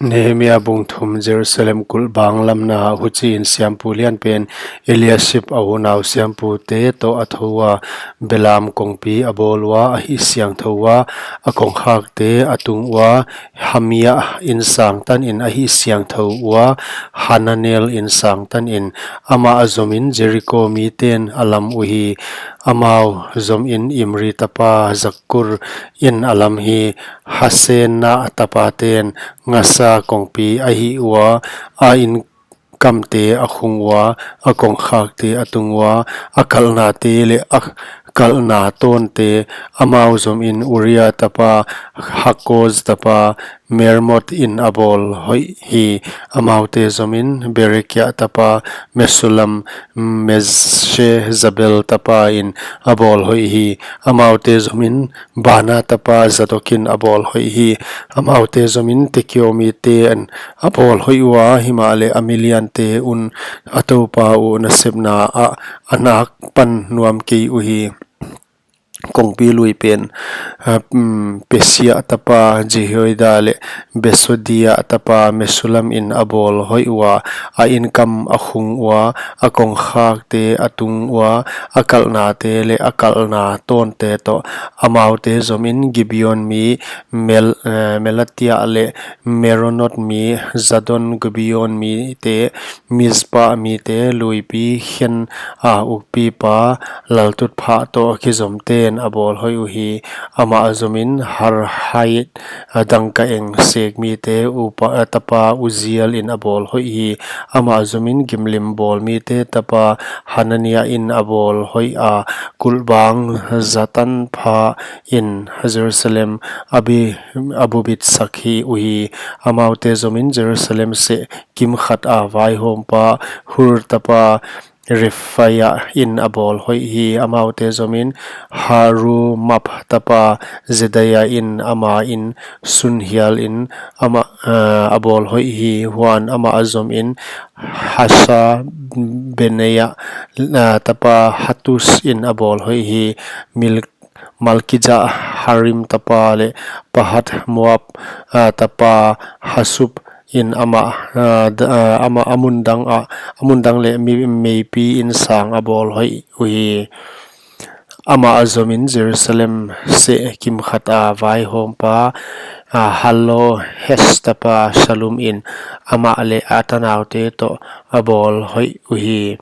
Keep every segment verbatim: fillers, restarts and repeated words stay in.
Nehemia bung thum. Jerusalem kulhbang lamna. Huchiin siampu lianpen Eliasib a unau siampute toh a thou ua, belam kongpi a bawl ua, a hihsiangthou ua, a kongkhakte a tung ua, Hamia insang tanin a hihsiangthou ua, Hananel insang tanin. Amah zomin Jeriko miten a lam uhi. Amau zomin Imri tapa Zakkur in a lam hi. Hasena tapaten Ngasa kongpi a hih ua, a inkamte a khung ua, a kongkhakte a tung ua, a kalhnate leh a kalhna tawnte. Amau zomin Uria tapa Hakoz tapa Meremot in a bawl hoih hi. Amaute zomin Berekia tapa Mesullam, Meshezabel tapa in a bawl hoih hi. Amaute zomin Bana tapa Zadok in a bawl hoih hi. Amaute zomin Tekio miten a bawl hoih ua, himahleh a miliante un a Toupa uh nasepna ah a nak pan nuam kei uhi. Kongpi luipen, ah, mm, Pesia tapa Jehoiada leh Besodia tapa Mesullam in a bawl hoih ua, a inkam a khung ua, a kongkhakte a tung ua, a kalhnate leh a kalhna tawnte toh. Amaute zomin Gibeon mi Mel-, eh, Melatia leh Meronot mi Jadon, Gibeon mite, Mizpa mite, luipi khen a ukpipa laltutphah toh kizomten a bawl hoih uhi. Amah zomin Harhait, a dangkaeng sek mite upa, a tapa Uziel in a bawl hoih hi. Amah zomin gimlim bawl mite tapa Hanania in a bawl hoih a, kulhbang zatan pha in Jerusalem a bi-, a bubit sak hi uhi. Amaute zomin Jerusalem seh kimkhat a vaihawmpa Hur tapa Refaia in a bawl hoih hi. Amaute zomin Harumaph tapa Jedaia in, ama in sun hial in ama, eh, a bawl hoih hi. Huan amah zomin Hashabeneia, eh, tapa Hattus in a bawl hoih hi. Mil-, Malkija Harim tapa leh Pahat-moab, ah, tapa Hasub in ama, ah, d-, ah, ama a mun dang ah, a mun dang leh mi-, meipi insang a bawl hoih uhi. Amah zomin Jerusalem seh kimkhat a vaihawmpa, ah, Halohes tapa Shallum in amah leh a tanaute toh a bawl hoih uhi.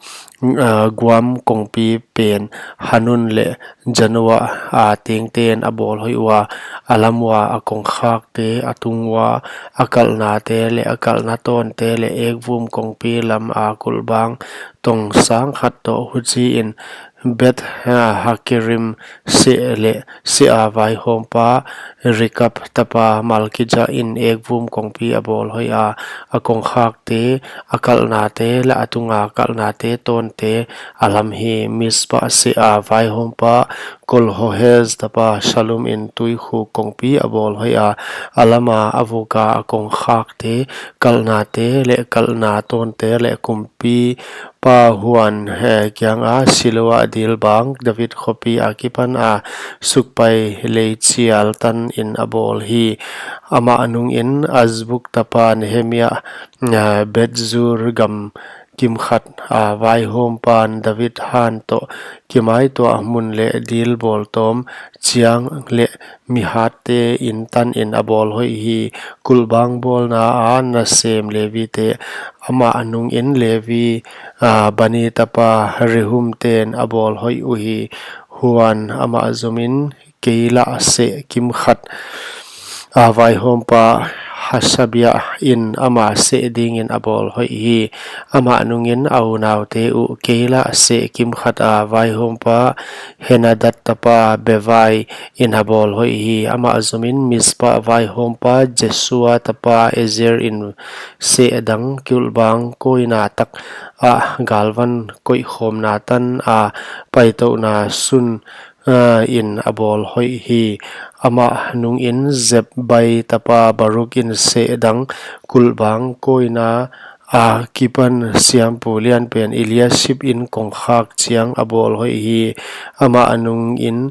Ah, guam kongpi pen Hanun leh Zanoa a tengten a bawl hoih ua, a lam ua, a kongkhakte a tung ua, a kalhnate leh a kalhna tawnte leh ekvum kongpi lam a kulhbang tong sang khat toh. Huchiin Beth, ah, Hakerem seh leh seh a vaihawmpa Rekab tapa Malkija in ekvum kongpi a bawl hoih a, a kongkhakte, a kalhnate leh a tunga kalhnate tawnte a lam hi. Mizpa seh a vaihawmpa Kol-hoze tapa Shallum in tuikhuk kongpi a bawl hoih a, a lam a, a vuk a, a kongkhakte, kalhnate leh kalhna tawnte leh kumpipa Huan, eh, kianga Silo a dilbang, David khopi akipan a sukpai lei chial tanin a bawl hi. Amah nungin Azbuk tapa Nehemia, ah, Bethzur gam kimkhat a vaihawmpan David han toh kimaituah mun leh dil bawltawm chiang leh mihatte in tanin a bawl hoih hi. Kulhbang bawlna a nasem Levite, amah nungin Levi, ah, Bani tapa Rehum ten a bawl hoih uhi. Huan amah zomin Keila seh kimkhat a vaihawmpa Hasabia in ama seh dingin a bawl hoih hi. Amah nungin a unaute uh Keila seh kimkhat a vaihawmpa Henadad tapa Bevai in a bawl hoih hi. Amah zomin Mizpa vaihawmpa Jesua tapa Ezer in seh dang kulhbang kawina tak ah galvan koihkhawmna tan a paitouhna sun, ah, in a bawl hoih hi. Amah nungin Zabbai tapa Baruk in seh dang kulhbang kawina akipan siampu lianpen Eliasib in kongkhak chiang a bawl hoih hi. Amah nungin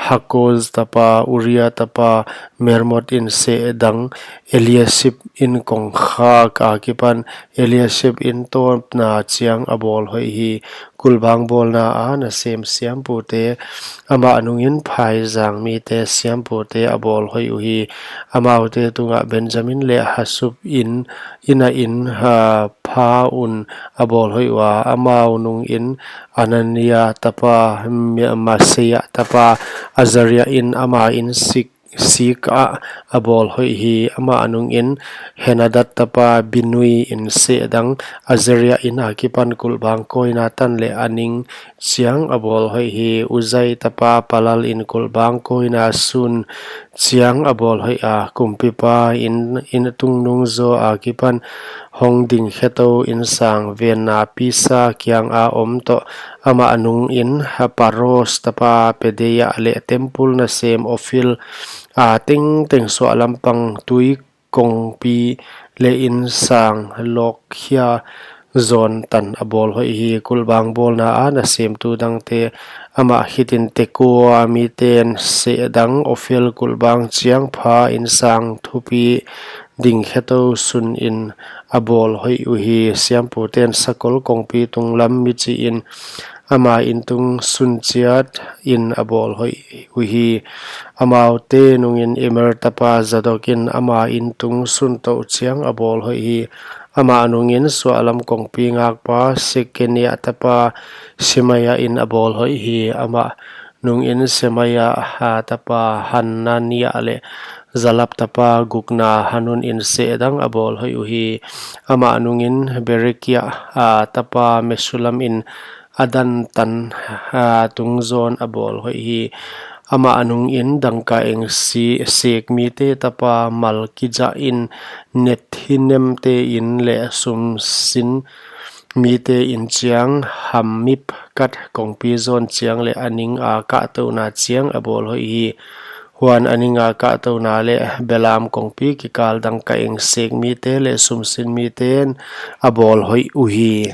Hakoz tapa Uria tapa Meremot in seh dang, Eliasib in kongkhak akipan Eliasib in tawpna chiang a bawl hoih hi. Kulhbang bawlna a nasem siampute, amah nungin phaizang mite siampute a bawl hoih uhi. Amaute tungah Benjamin leh Hasub in, in a in, ha, pha un a bawl hoih ua, amau nungin Anania tapa, Mi-, Maseia tapa Azaria in ama in sik, sik ah a bawl hoih hi. Amah nungin Henadad tapa Binui in seh dang, Azaria in akipan kulhbang kawina tan leh a ning chiang a bawl hoih hi. Uzai tapa Palal in kulhbang kawina sun chiang a bawl hoih a, kumpipa in, in tungnung zaw akipan hong ding khetou insang venna pisa kianga om toh, amah nungin Paros tapa Pedaia leh temple nasem Ophel a tengteng suahlam pang tui kongpi leh insang lawkkhia zawn tan a bawl hoih hi. Kulhbang bawlna a nasemtu dangte, amah hitin Tekoa miten seh dang, Ophel kulhbang chiang pha insang thupi ding khetou sunin a bawl hoih uhi. Siamputen sakol kongpi tunglam michihin ama in tung sun chiatin a bawl hoih uhi. Amaute nungin Immer tapa Zadok in ama in tung sun toh chiang a bawl hoih hi. Amah nungin suahlam kongpi ngakpa Sekania tapa Semaia in a bawl hoih hi. Amah nungin Semaia, a, tapa Hanania leh Zalap tapa Gukna Hanun in seh dang a bawl hoih uhi. Amah nungin Berekia, a, tapa Mesullam in a dan tan, a, tungzawn a bawl hoih hi. Amah nungin dangkaeng si-, sek mite tapa Malkija in Nethinemte in leh sumsin mite in chiang Hammipkat kongpi zawn chiang leh a ning a kahtouna chiang a bawl hoih hi. Huan a ning a kahtouna leh belam kongpi kikal dangkaeng sek mite leh sumsin miten a bawl hoih uhi.